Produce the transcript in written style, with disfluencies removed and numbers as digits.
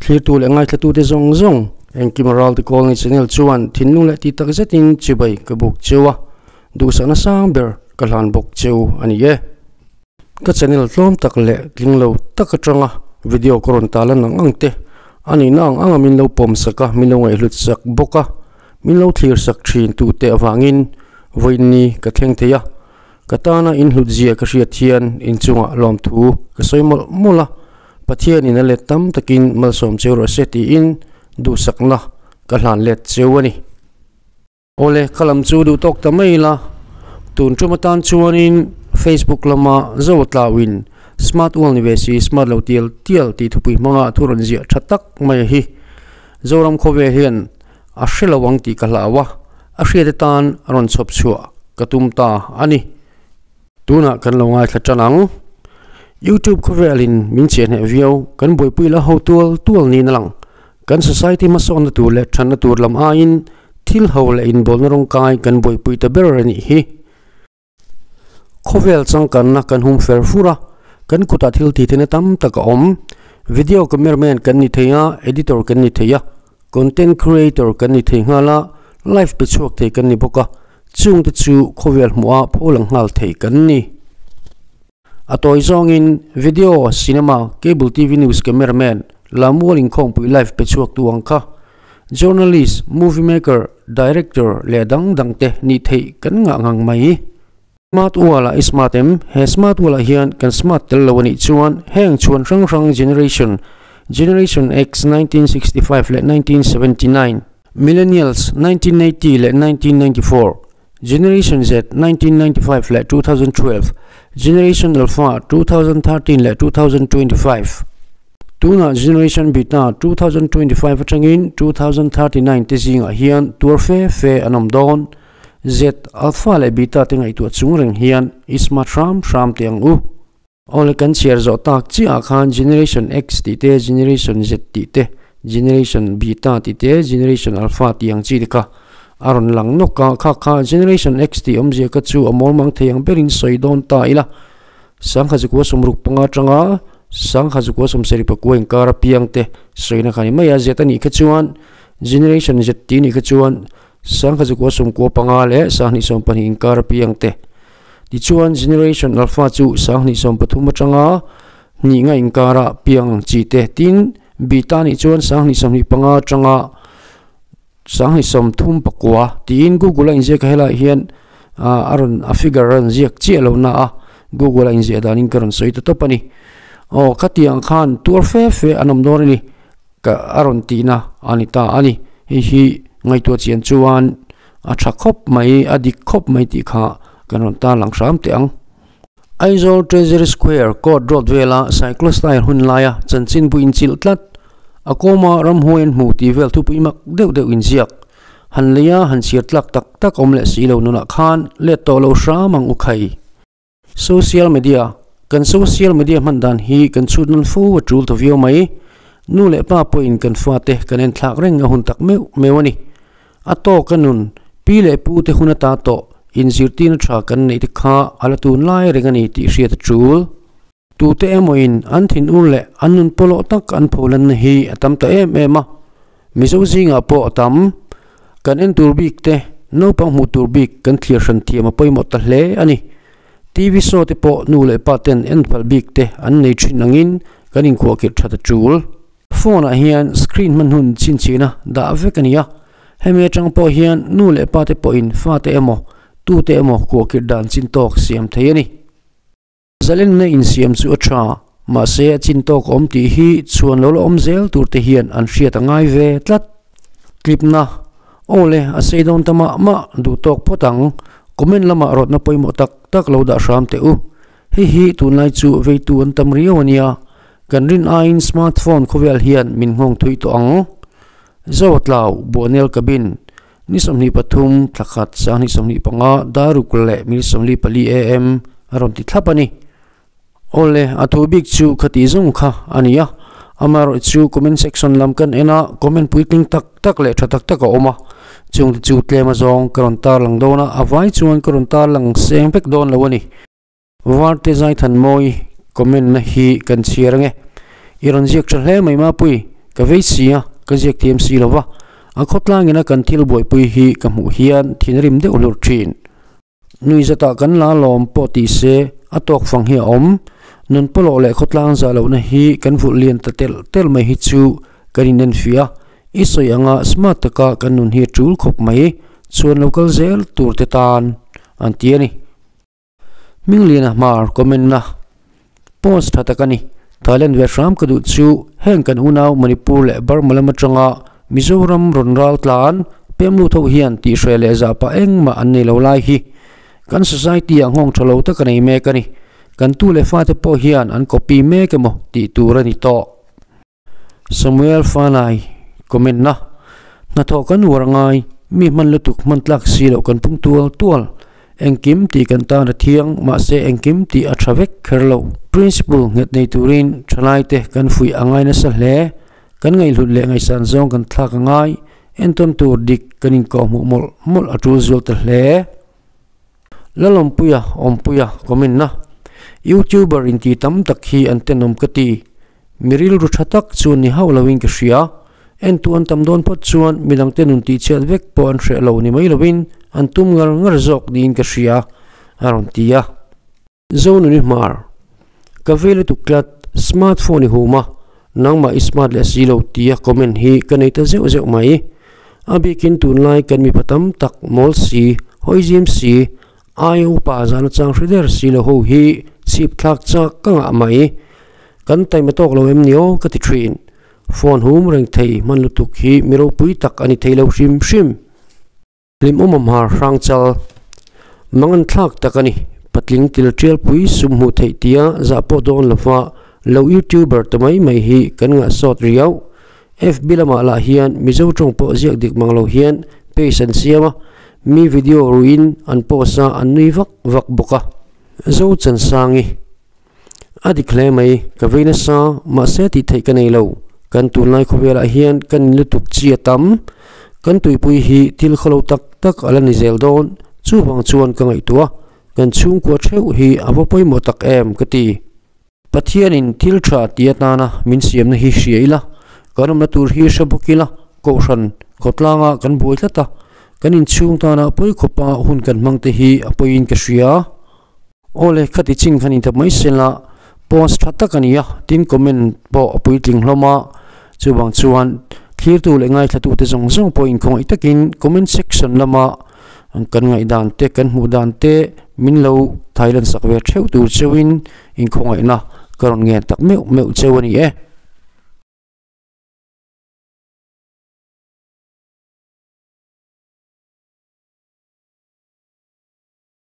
Thlirtu leh ngaithlatute zawng zawng engkim Ralte Colony Channel chuan thinlung leh tih tak zetin chibai ka buk cheu a, duhsakna sang ber ka hlan bawk cheu a ni e. Ka channel tlawm tak leh tling lo tak atanga video ka rawn ta lan ang ang te a nihna ang anga min lo pawm sak a, min lo ngaihhlut sak bawk a, min lo thlir sak thin tute avangin vawiinni ka thleng thei a. Ka tana inhlut zia ka hriat hian inchungah lawmthu ka sawi mawlh mawlh a, Pathianin a let tam takin malsawm cheu rawh se tiin duhsakna ka hlan let cheu a ni. Awle, ka lam chu duh tawk ta mai ila, tun tum atan chuanin Facebook lama zo tlauin Smart World ni ve si, Smart lo tial tial tih thupui hmanga thu rawn ziah tha tak mai a hi. Zoram khawvel hian a hre lo ang tih ka hlau a, a hriat atan rawn chhawp chhuah ka tum ta a ni. Tunah kan lo ngaithla tan ang. YouTube khawvelin min chiah hneh viau, kan buaipui la ho tual tual niin a lang. Kan society hmasawnna tur leh thanna tur lam aiin thil ho leh inbawlna rawngkai kan buaipui ta ber a nih hi. Khawvel changkanna kan hum fer fur a, kan kutah thil tih theihna tam tak a awm. Video cameraman kan ni thei a, editor kan ni thei a, content creator kan ni thei nghal a, live pe chhuak thei kan ni bawk a, chungte chu khawvel hmuha pholang nghal thei kan ni. A tawi zawngin video, cinema, cable TV news cameraman, Lamual inkhawmpui live pe chhuaktu ang kha, journalist, movie maker, director leh dang dangte nih theih kan ngah ngang mai. Smart wall ah i smart em? He smart wall ah hian kan smart tel lo a nih chuan heng chhuan hrang hrang generation, Generation X, 1965 leh 1979, Millennials, 1980 leh 1994, Generation Z, 1995 leh 2012, Generation Alpha, 2013 leh 2025. Tunah Generation Beta, 2025 atangin 2039 te zingah hian tuar fe fe an awm dawn. Z, Alpha leh Beta te ngaihtuah chung reng hian i smart hram hram teh ang u. Awle kan chhiar zawh tak chiah ah khan Generation X tih te, Generation Z tih te, Generation Beta tih te, Generation Alpha tih ang chi te kha a rawn lang nawk a, kha kha Generation X tih awmzia kha chu a mawlmang thei ang berin sawi dawn ta ila. Sangha zukua sawmruk panga atanga Sangha zukua sawmsarih pakua inkar apiang te sawina kha a ni mai a, Z a nih kha chuan Generation Z tih a nih kha chuan Sangha zukua sawmkua panga leh sanghnih 12 inkar apiang te. Tichuan Generation Alpha chu sanghnih 13 atanga hnih nga inkara piang ang chi te. Tin, Beta nih chuan sanghnih 25 atanga sanghnih 39 tiin Google a inziak a helaiah hian a rawn a figure a rawn ziak chiah lo na a, Google a inziah danin ka rawn sawi ta tawp a ni. Aw khatiang khan tuar fe fe an awm dawn a ni. Ka a rawn tihna a ni ta a ni. Hei hi ngaihtuah chian chuan a tha khawp mai, a dik khawp mai tih kha kan rawn tarlang hram teh ang. Aizawl Treasury Square Court Road vela cyclostyle hun laia chanchinbu inchilh tlat, a kawma ramhuai an hmu tih vel thupui mak deuh deuh inziak han lei a, han chhiar tlak tak tak awm leh si lo nunah khan let tawh lo hram ang u khai. Social media, Kan social media hman dan hi kan chhut nawn fo a tul ta viau mai. Nu leh pa pawhin kan fate kan en thlak reng a hun tak meuh meuh a ni. A tawk a nun, pi leh pu te hun ata tawh inzirtirna tha kan neih te kha a la tun lai reng a ni tih hriat a tul. Tute emawin an thinur leh an nun pawlawh tak an pholanna hi a tam ta em em a. Mizo zingah pawh a tam. Kan en tur bik te, naupang hmuh tur bik kan thlir hran thiam a pawimawh ta hle a ni. TV show te pawh nu leh pa ten en phal bik te an nei thin angin kan inkhuahkhirh that a tul. Phone ah hian screen hman hun chhinchhihna dah vek a ni a, hemi atang pawh hian nu leh pa te pawhin fate emaw tute emaw khuahkhirh dan chin tawk siam thei a ni. Zalenna insiam chu a tha, mahse a chin tawk awm tih hi chhuan lo la awm zel tur te hian an hriat a ngai ve tlat. Tlipna, Aw le, a sei dawn ta mah mah, duh tawk phawt ang. Comment lamah rawtna pawimawh tak tak lo dah hram teh u. Hei hi tunlai chu veitu an tam riau a nia, kan rin aiin smartphone khawvel hian min nghawng thui tawh ang. Zawtlau, Buanel Cabin, Ni 23, thla khat, sanghnih 25, daruk leh minute 44 am a rawn ti thlap a ni. Awle, a thu bik chu khati zawng kha a ni a, amaherawh chu comment section lam kan en a, comment puitling tak tak leh tha tak tak a awm a, chungte chu tlem azawng ka rawn tarlang dawn a, a vai chuan ka rawn tarlang seng vek dawn lo a ni. Varte Zaithanmawi comment na hi kan chhiar ange. I rawn ziak tha hle mai Mapui. Ka vei si a, ka ziak thiam si lo va, a khawtlangina kan thil buaipui hi ka hmuh hian thinrim deuh hlur thin. Nui zatah kan la lawm pawh ti se a tawk fang hi a awm. Nun pawlawh leh khawtlang zah lohna hi kan vulh lian ta telh telh mai hi chu kan inenfiah a, i sawi anga smart taka kan nun hi a tul khawp mai chuan lo kal zel tur te tan an ti a ni. Hmingliana hmar comment na post tha tak a ni. Thailand ve hram ka duh chu heng kan unau Manipur leh Burma lam atanga Mizoram rawn ral tlan pemlut ho hian tihhreh leh zah pah engmah an nei lo lai hi kan society ah nghawng tha lo tak a nei mek a ni. Kan tu leh fate pawh hian an copy mek emaw tih tur a ni tawh. Samuel Fanai comment na, Hnathawh kan uar ngai, mi hman lutuk hman tlak si loh kan pung tual tual. Engkim tih kan tan a thiang, mahse engkim tih a tha vek kher lo. Principle nghet nei turin thalaite kan fuih a ngai nasa hle. Kan ngaihhlut leh ngaihsan zawng kan thlak a ngai, entawn tur dik kan inkawhhmuh mawlh mawlh a tul zual ta hle. Lalawmpuia Awmpuia comment na, Youtuber inti tam tak hi an tenawm ka ti. Mi rilru tha tak chu ni hauh loin ka hria. Entu an tam dawn phawt chuan midangte nun tihchhiat vek pawh an hreh lo ni mai loin an tum ngar ngar zawk niin ka hria, a rawn ti a. Zonuni Hmar, Ka vei lutuk tlat, smart phone i hum a, nangmah i smart leh si lo tia comment hi ka nei ta zeuh zeuh mai. A bikin tunlai kan mipa tam tak mawl si, hawizim si, Aia upa zan atang hre der si lo ho hi chhip thlak chak ka ngah mai. Kan taima tawk lo em ni aw ka ti thin. Phone hum reng thei hman lutuk hi mi ropui tak a ni thei lo hrim hrim. Hlimawm a hmar hrang chal. Mangan thlak tak a ni. Patling til tial pui sum hmuh theih tia zah pawh dawn lova lo youtuber ta mai mai hi kan ngah sawt riau. FB lamah lah hian Mizo tawng pawh ziak dik mang lo hian page an siam a, mi video ruiin an post a, an nui vak vak bawk a. Zo Chansangi, A dik hle mai, ka vei nasa, mahse tih theih ka nei lo. Kan tunlai khawvelah hian kan in lutuk chi a tam. Kan tuipui hi thil khawlo tak tak a la ni zel dawn, chuvang chuan ka ngaihtuah, kan chhungkua theuh hi a va pawimawh tak em ka ti. Pathianin thil tha ti atana min siamna hi hria ila, kan awmna tur hi hre bawk ila, Kohhran khawtlanga kan buai tlat a, kan inchhung tana pawi khawpa hun kan hmang te hi a pawiin ka hria. Awle, khati chin khan intap mai sela, post tha tak a ni a, tin comment pawh a puitling hlawm a, chuvang chuan thlirtu leh ngaithlatute zawng zawng pawh inkhawngaih takin comment section lama Kan ngaihdan te, kan hmuh dan te min lo thailan sak ve theuh tur cheuhin inkhawngaihna ka rawn ngen tak meuh meuh cheu a ni e.